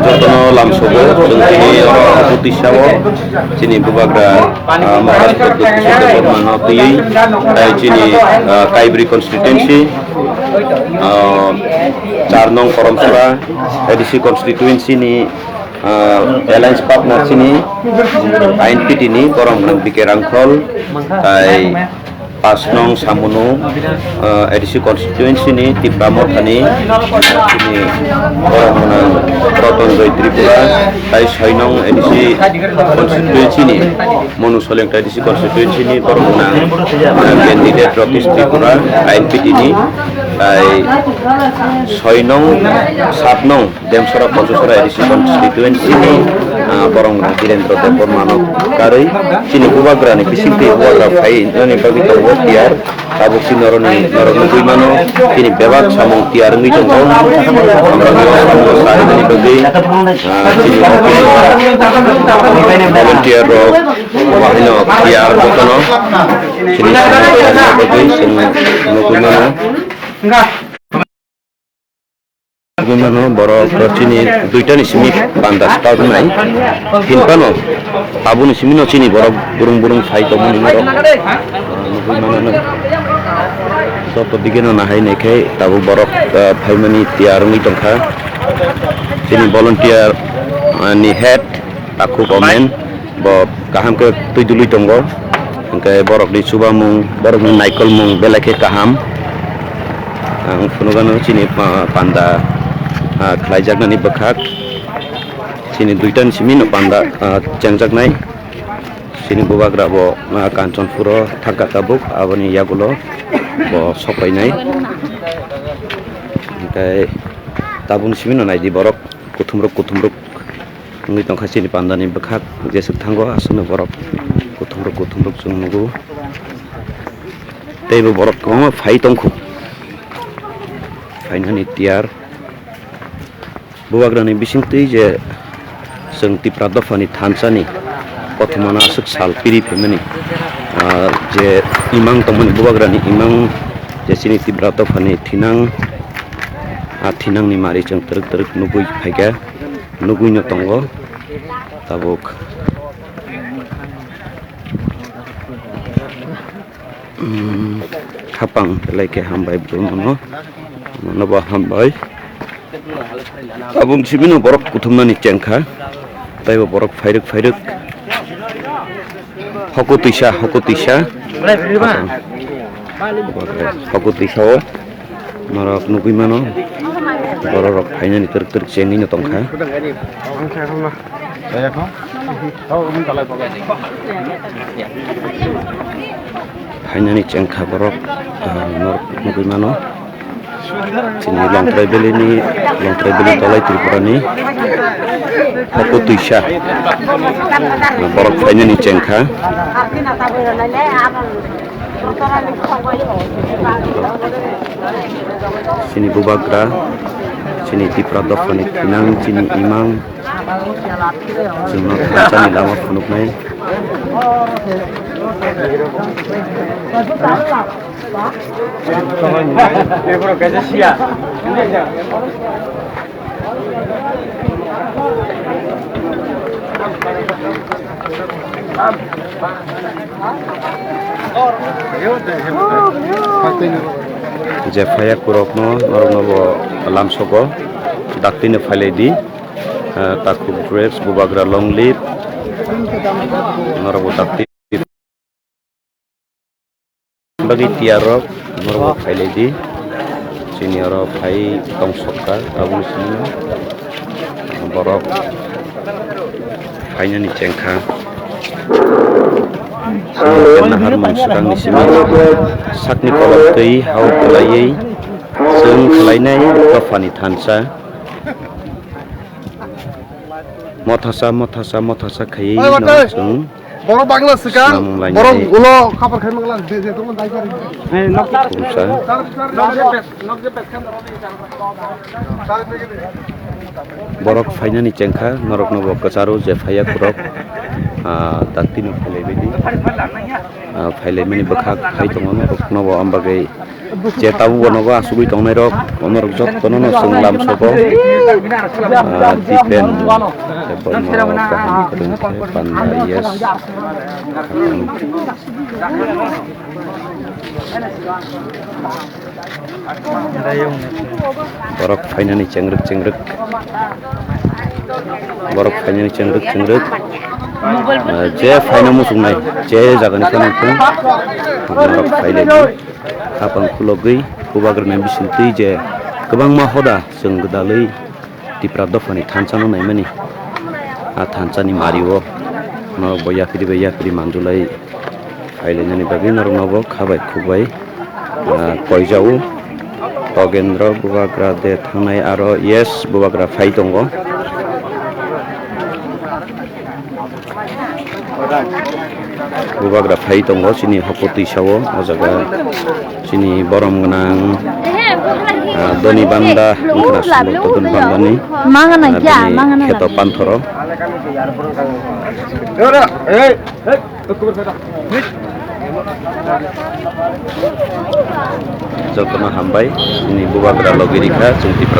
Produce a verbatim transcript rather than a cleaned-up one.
Jotono lamsogo, chwng tini oro Butisa o chini bubagra, ah, Maharaj Pradyut Kishore Debbarma no twiwi, tai chini, ah, Kaibri constituency, ah, char nong Koromsora A D C constituency ni, ah, alliance partner chini I N P T ni borok nwng B K Rangkhol, tai pas nong Samunu, ah, A D C constituency ni Tipra Mothani, chini borok gwnang Roton Joy Tripura, tai soi nong A D C constituency ni Monu Soleng, tai A D C constituency ni borok gwnang, ah, candidate Rakesh Tripura, I N P T ni, tai soi nong, sat nong Demsora Pochosora A D C constituency ni, ah, borok Birendra Debbarma no karwi chini bubagra ni bisingtwi bubagra phai nani bagwi tongo tiyar. Tabuk chini noroni norok nugwi mano chini bebak samung tiyar wngwi tongo. Amrok ni samung sarinani bagwi, ah, chini volunteer rok wahino tiyar jotono chini samung sarinani bagwi chwng nugwi mano. Nugwi mano borok chini duitani simi panda start wngnai. Hinphano aboni simi no chini borok burung burung phai tongmani norok, ah, nugwi mano no. Joto dige no nahai nai khe tabuk borok, ah, phaimani tiyar wngwi tongkha. Chini volunteer, ah, ni head Takhuk Omen. Bo kaham khe twi dului tongo, hwnkhe borokni chubamung, borokni naikolmung belai khe kaham. Ang phunukgano chini pa-, panda, ah, khlaijaknani bwkhak, chini duitani simi no panda, ah, chengjaknai. Chini bubagra bo, ah, Kanchanpuro thangkha tabuk, aboni yagulo bo sopainai. Hwnkhe tabukni simi no naidi borok kuthumrok kuthumrok. Wngwi tongkha chini pandani bwkhak, jeswk thango aswkno borok kuthumrok kuthumrok chwng nugo. Teibo borok kwbangma phai tongkhu, phainani tiyar. Bubagrani bisingtwi je chwng Tipra dophani thansani kothomano aswk sal piri phaimani, ah, je imang tongmani bubagrani imang je chini Tipra dophani thinang, ah, thinangni mari chwng twrwk twrwk nugwi phaikha. Nugwino tongo tabuk. Mm, khapang belai khe hambai bwrwino, nono bo hambai. Tabuk sibino borok kuthumnani chengkha, taibo borok phairwk phairwk. Hoko twisa, hoko twisa. Hoko twisa o norok nugwi mano. Borok rok phainani twrwk twrwk chengwi no tongkha. Phainani chengkha borok, ah, norok nugwi mano. Chini Longtrai Valley ni, Longtrai Valley Dolai Tripura ni hoko twisa borok phainani chengkha. Chini bubagra, chini Tipra dophani thinang, chini imang, chwngno thansani lama phunuknai. Je phaiya kurokno, norokno bo lamsogo daktino phailai di. Ah, takhuk dress, bubagra long live, norok bo dakti. Bagwi tiyarok norok bo phailai di. Chini oro phai tong sokha, tabuk simi borok phainani chengkha. Nahar mung swkangni simi sakni kolok twi hao kwlaiwi chwng khlainai dophani thansa. Mothasa, mothasa, mothasa khaiwi no chwng Borok bagla swkang, swnamung lainai. Borok ulo khapar khai mangla, je, je, tongma dai kari. Khumsa. Borok phainani chengkha, norokno bo kwcharo je phaiya khorok, ah, daktino phailai baidi. Ah, phailaimani bwkhak phai tongo, norokno bo ambagwi Je tabuk bo nogo asugwi tongnai rok, omo rok jotono no chwng lam sobo. Ah, Dipen, Dipen no kaham kwrwng khe panda, yes. Borok phainani chengrwk chengrwk. Borok phainani chengrwk chengrwk. Ah, je phaina muchungnai, je jagani phano thung. Borok phailaini. Hapang khulogwi bubagrani bisingtwi je kwbangma hoda chwng gwdalwi Tipra dophani thansa no naimani. A thansa ni mari o norok bo yapri bai yapri manjulai phailainani bagwi norok no bo kha bai khuk bai, ah, koijao. Togendra bubagra de thangnai aro yes bubagra phai tongo. Bubagra phai tongo chini hokotwi sao o jaga chini borom gwnang, ah, Doni Banda wngkha na sulo Doni Bandani, mangana ah, kya, bini mangana kheto na. Panthoro. Jotono hambai chini bubagra logi rikha chwng Tipra.